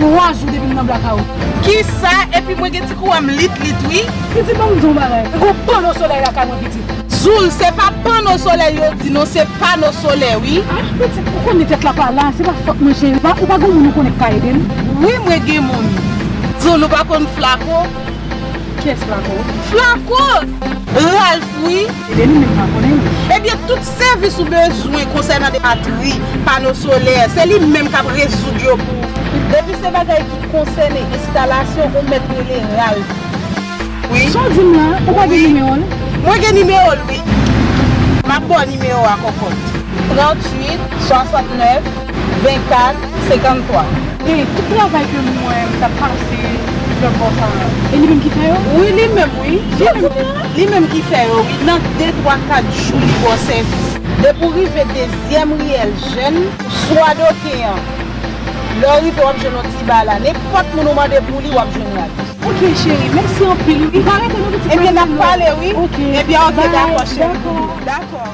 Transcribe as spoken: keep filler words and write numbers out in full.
Twa jou depi m nan blakawout. Kisa? Epi mwen gen ti kouran m lit lit wi. Pitit, ban m di w yon bagay. Gen yon panno solèy lakay mwen, pitit. Zoul, se pa panno solèy yo di non, se pano solè wi. Ah, pitit, ou konnen tèt la pa la, se pa fòt mwen cheri. Ou pa gon moun ou konnen k ka ede m? Wi, mwen gen moun. Zoul, ou pa konn Flako? Kiyès Flako? Flako! Ralph wi. Ebyen li menm pa konnen wi. Ebyen tout sèvis ou bezwen konsènan de batri, pano solè, se li menm k ap rezoud yo pou ou. Depi se bagay ki konsène enstalasyon, ou mèt rele Ralph. Wi. Sa w di m la, ou pa gen nimewo l? Mwen gen nimewo l wi. M ap ba w nimewo a kòkòt. Tranntuit, swasantnèf, vennkat, senkanntwa. E tout travay ke mwen m t ap pase lòt bò sa a, e li menm ki fè yo? Wi, li menm wi. Li menm ki fè yo wi. Nan de, twa, kat jou li ba w sèvis. Depi w rive dezyèm riyèl jèn, swa Doken an. Lè w rive w ap jwenn yon ti ba la. Nenpòt moun ou mande pou li, w ap jwenn Ralph. Ok cheri, mèsi anpil wi. M pa rete non pitit. Ebyen n ap pale wi. Ok. Ebyen ok, dakò cheri. Dakò.